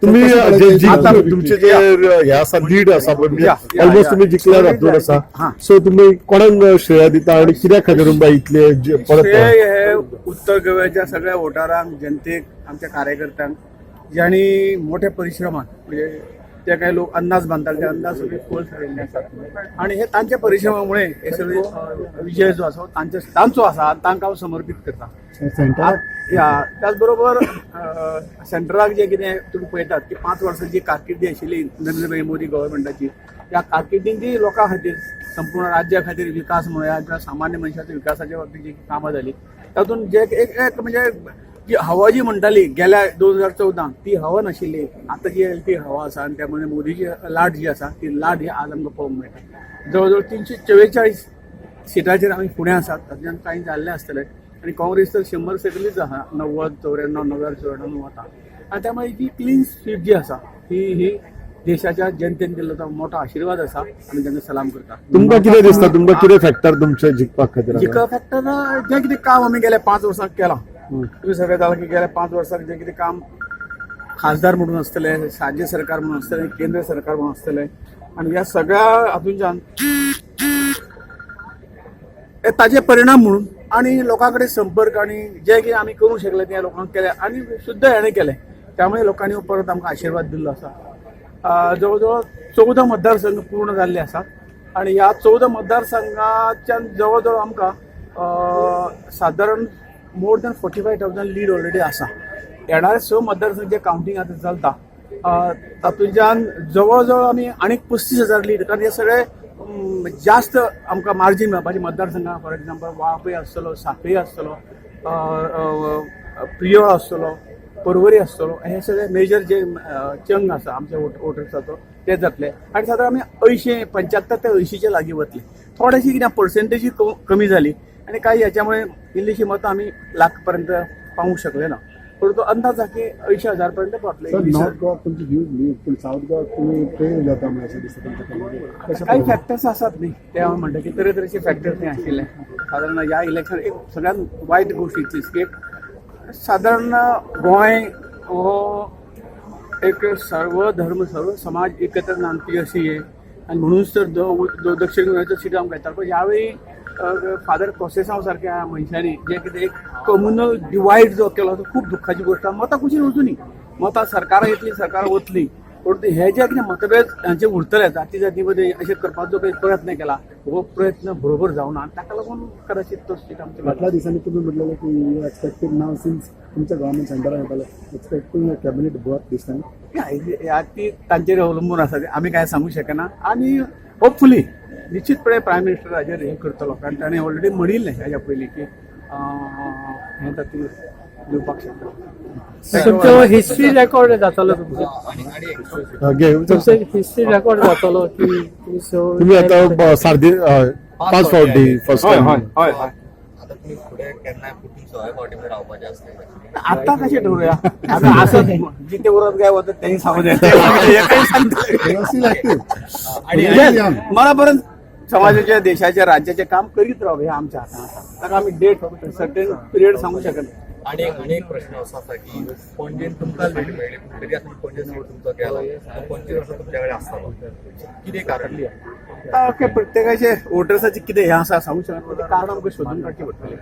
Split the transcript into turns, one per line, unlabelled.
तुम्ही
कशें
जे
आता
तुमचे जे हे आसा, लीड आसा पळय, म्हणजे
या, या,
ऑलमोस्ट
या.
तुम्ही जिखल्यार हातून आसा.
हा.
सो तुम्ही कोणाक श्रेय दिता आणि कित्या खातीर तुमकां इतले परत
श्रेय हे उत्तर गोव्याच्या सगळ्या वोटरांक, जनतेक, आमच्या कार्यकर्त्यांक, ज्यांनी मोठ्या परिश्रमान, म्हणजे ते काही लोक अंदाज बांधतात, ते अंदाज सगळे खोल थारिल्ले आसात आणि हे तांच्या परिश्रमामुळे हे सगळे विजय जो आसा तांचे तांचो आसा आनी तांकां हांव समर्पीत करता.
सेंटर
या, त्याचबरोबर सेंट्रलाक जे कितें तुमी पळयतात की 5 वर्सांची जी कारकिर्दी आशिल्ली नरेंद्रभाई मोदी गव्हर्मेंटाची, ह्या कारकिर्दीन जी लोकां खातीर, संपूर्ण राज्या खातीर विकास म्हणूया किंवा सामान्य मनशाच्या विकासाच्या बाबतीत जी कामां जाली, तातूंत जे एक एक म्हणजे जी हवा जी म्हणटाली गेल्या 2014 ती हवा नाशिल्ली, आतां जी आयली ती हवा आसा. आनी त्यामुळे मोदीची लाट जी आसा ती लाट ही आज आमकां पळोवंक मेळटा. जवळ जवळ 344 सिटाचेर आमी फुडें आसात. तातूंतल्यान कांय जाल्ले आसतले आनी काँग्रेस तर 100 सकयलीच आसा, 90, 94, 99, 94 वता. आनी त्यामुळे जी क्लीन स्वीप जी आसा ती ही देशाच्या जनतेन दिल्लो तो मोठो आशिर्वाद आसा. आमी तांकां सलाम करता.
तुमकां कितें दिसता, तुमकां कितें फॅक्टर तुमचे जिखपाक खातीर आसा?
जिका फॅक्टर जें कितें काम आमी गेल्या 5 वर्सांक केलां, तुमी सगळें जालां की गेल्या 5 वर्सांक जें कितें काम खासदार म्हणून आसतलें, राज्य सरकार म्हणून आसतलें, केंद्र सरकार म्हणून आसतलें, आनी ह्या सगळ्या हातूंच्यान हे ताजे परिणाम म्हणून आणि लोकां कडेन संपर्क आणि जे कितें आमी करूंक शकले तें लोकांक केलें आनी सुद्दां हेणें केलें. त्यामुळे लोकांनी परत आमकां आशिर्वाद दिल्लो आसा. जवळ जवळ 14 मतदारसंघ पूर्ण जाल्ले आसात आणि ह्या 14 मतदारसंघाच्यान जवळ जवळ आमकां सादारण more than 45,000 lead already आसा. येणारे स मतदारसंघ जे कावंटींग आतां चलता, तातूंच्यान जवळ जवळ आमी आनीक 35,000 लीड, कारण हे सगळे जास्त आमकां मार्जीन मेळपाचे मतदारसंघां, फॉर एग्जाम्पल वाळपय आसतलो, साखळी आसतलो, अ, अ, प्रियोळ आसतलो, परवरी आसतलो, हे सगळे मेजर जे चंग आसा आमच्या वोटर्साचो ते जातले. आनी सादारण आमी अंयशीं, 75 ते 80च्या लागीं वतले. थोडेशी कितें पर्सेंटेजी कमी जाली आनी काही ह्याच्यामुळे इल्लीशी मतां आमी लाख पर्यंत पावूंक शकले ना, परंतु अंदाज आसा की 80,000 पर्यंत पावतले.
सर, नॉर्थ गोवा तुमची ह्यूज लीड, पूण सावथ गोवा तुमी ट्रेन जाता म्हणून अशें दिसता तुमच्या. कशें?
काही फॅक्टर्स आसात न्ही, ते हांव म्हणटा की तरेतरेचे फॅक्टर्स थंय आशिल्ले. सादारण ह्या इलेक्शन एक सगळ्यात वायट गोश्ट इतलीच की सादारण गोंय हो एक सर्व धर्म सर्व समाज एकत्र नांदपी अशी हे आनी म्हणूनच तर दक्षिण गोंयचो सीट आमकां येता. पण ह्यावेळी फादर कोसेसांव सारक्या मनशांनी जे कितें एक कम्युनल डिवायड जो केलो तो खूब दुख्खाची गोश्ट आहा. मतां कुशीन वचुनी, मतां सरकारां येतली, सरकारां वतली, पूण हे जे कितें मतभेद हांचे उरतले जाती जाती मदीं, अशें करपाचो काही प्रयत्न केला हो प्रयत्न बरोबर जावना आनी ताका लागून कदाचित तो सीट आमचे
फाटल्या दिसांनी तुमी म्हटलेलें की you expecting now, since तुमच्या गव्हर्मेंट सेंटरान येताले, expecting cabinet berth this time.
ह्या ती तांचेर अवलंबून आसा, आमी काय सांगू शकना. आनी होपफुली निश्चितपणे प्रायम मिनिस्टर हाजेर हें करतलो, कारण ताणें ऑलरेडी म्हणिल्लें हेज्या पयलीं की हें तातूंत दिवपाक शकता.
तुमचो हिस्ट्री रेकॉर्ड जातलो तुमचो.
हा, घे.
तुमचो हिस्ट्री रेकॉर्ड जातलो की तुम्ही
तुम्ही आता सारदी पाच फावटी फर्स्ट
हय.
टाइम.
हय हय हय
आता तुम्ही फुडें केन्नाय पुटून सगळे फावटी बी रावपाचें आसतलें?
आत्ता कशें ठरवया? आता असं जिथे उरत काय होतं त्यांनी सांगू दे.
Steel active.
आणि मनापर्यंत समाजाच्या, देशाच्या, राज्याचे काम करीत रावप हे आमच्या हातान आसा. ताका आमी डेट, सर्टन पिरियड सांगू शकना.
आणि एक प्रश्न असो आसा की पणजेन तुमकां लीड मेळ्ळी, पूण तरी आसून पणजे सीट तुमचो गेला, 25 वर्सां तुमच्या कडेन आसतलो, कितें कारण?
ओके, प्रत्येकाचे वोटर्साचे कितें हें आसा सांगू शकना, कारण आमकां शोधून काडची पडटली.